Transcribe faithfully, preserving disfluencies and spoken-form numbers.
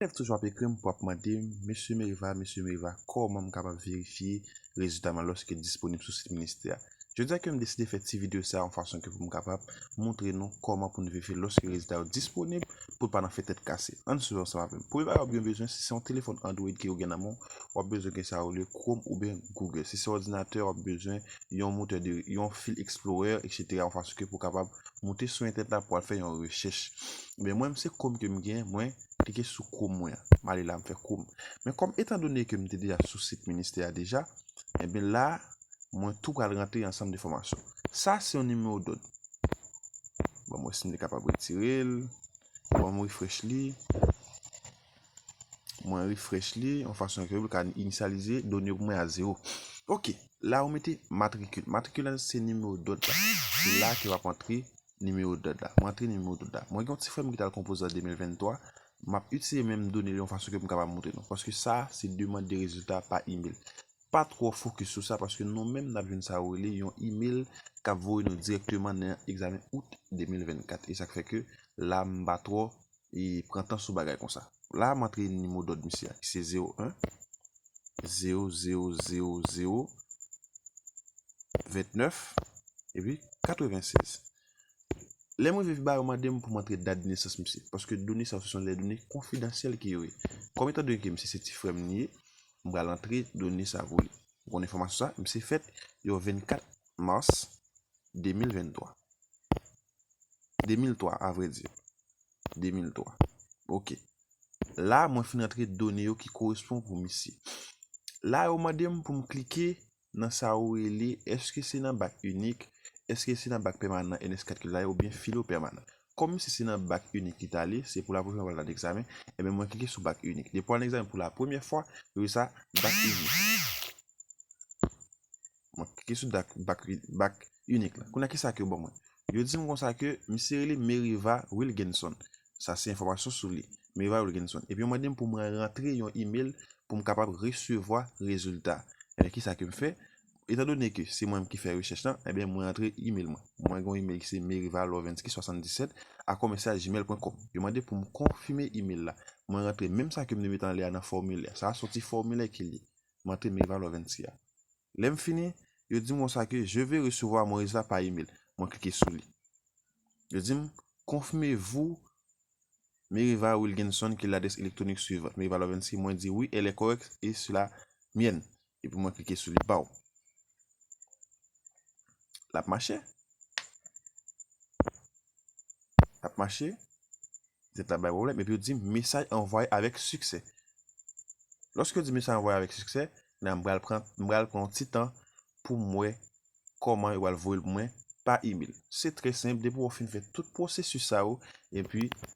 Elèv toujou ap ekri m pou ap mande m, "Mesye Meriva, Mesye Meriva, kòman m kapab verifye rezilta m lòske l disponib sou sit ministè a?" Jodi a ke m deside fè ti videyo sa a yon fason ke pou m kapab montre nou kòman pou n verifye lòske rezilta yo disponib pou n pa nan fè tèt kase. Ann swiv ansanm avè m. Premye bagay w ap gen bezwen, si se yon telefòn Android ke w gen nan men w, w ap bezwen gen sa yo rele Chrome oubyen Google. Si se yon òdinatè, w ap bezwen yon motè de, yon File Explorer, etsetera, yon fason ke pou w kapab moute sou entènèt la pou w al fè yon rechèch. Men mwen, m se Chrome ke m gen, mwen klike sou Chrome mwen an. M ale la, m fè Chrome. Men kòm etandone ke m te deja sou sit ministè a deja, ebyen la, mwen tou pral rantre ansanm de enfòmasyon. Sa se yon nimewo dòd. Bon, mwen si m te kapab retire l. Bon, mwen refresh li. Mwen refresh li yon fason ke l ka inisyalize done pou mwen a zewo. Ok, la ou mete matrikil. Matrikil la se nimewo dòd la. Se la ke w ap antre nimewo dòd la. Mwen antre nimewo dòd la. Mwen gen yon ti frè m ki t al konpoze an de mil venntwa. M ap itilize menm done yo yon fason ke m kapab montre nou. Paske sa, se demann de rezilta pa imèl. Pa twò fokis sou sa, paske nou menm n ap jwenn sa yo rele yon imèl k ap voye nou dirèkteman nan egzamen out de mil vennkat. E sa k fè ke la, m pa twò e pran tan sou bagay konsa. La, m antre nimewo dòd misye a, ki se zewo en, zewo zewo zewo zewo, ventnèf, epi katrevensèz. Lè m rive pi ba, yo mande m pou m antre dat de nesans misye, paske done sa yo, se son de done konfidansyèl ke yo ye. Kòm etandone ke misye se ti frè m li ye, m pral antre done sa pou li. Ou konn enfòmasyon sa, misye fèt yon vennkat mas de mil venntwa. De mil twa, a vrè di. De mil twa. Ok. La, mwen fin rantre done yo ki korespon pou misye. La, yo mande m pou m klike nan sa yo rele, èske se nan bak inik, èske se nan bak pèmanan N S kat ki la ye, oubyen filo pèmanan. Kòm misye se nan bak inik li t ale, se pou lapremyè fwa l nan egzamen, ebyen mwen klike sou bak inik. Depi w al nan egzamen pou lapremyè fwa, yo rele sa bak inik. Mwen klike sou dak, bak, bak inik la. Kounye a, kisa ke yo ban mwen? Yo di m konsa ke misye rele Meriva Wilgenson. Sa se enfòmasyon sou li. Meriva Wilgenson. Epi yo mande m pou mwen rantre yon imèl pou m kapab resevwa rezilta. Ebyen, kisa ke m fè? Etandone ke se mwen ki fè rechèch lan, ebyen, mwen rantre imèl mwen. Mwen gen yon imèl ki se meriva lovenski swasanndisèt a komèsyal gmail pwen kòm. Yo mande pou m konfime imèl la. Mwen rantre menm sa ke m te mete anlè a nan fòmilè. Sa a se yon ti fòmilè ke l ye. Mwen antre Meriva Lovenski a. Lè m fini, yo di m konsa ke je veux recevoir mon résultat par email. Mwen klike sou li. Yo di m, "Confirmez-vous, Meriva Wilgenson, que l'adresse électronique suivante, Meriva Lovenski?" Mwen di, "Oui, elle est correcte et c'est la mienne." Epi mwen klike sou li, baw. L ap mache. L ap mache. Petèt la bay pwoblèm. Epi yo di m, "Message envoyé avec succès." Lòske yo di, "Message envoyé avec succès," la m pral pran, m pral pran yon ti tan pou m wè kòman yo pral voye l pou mwen pa imèl. Se trè senp, depi w fin fè tout pwosesis sa yo, epi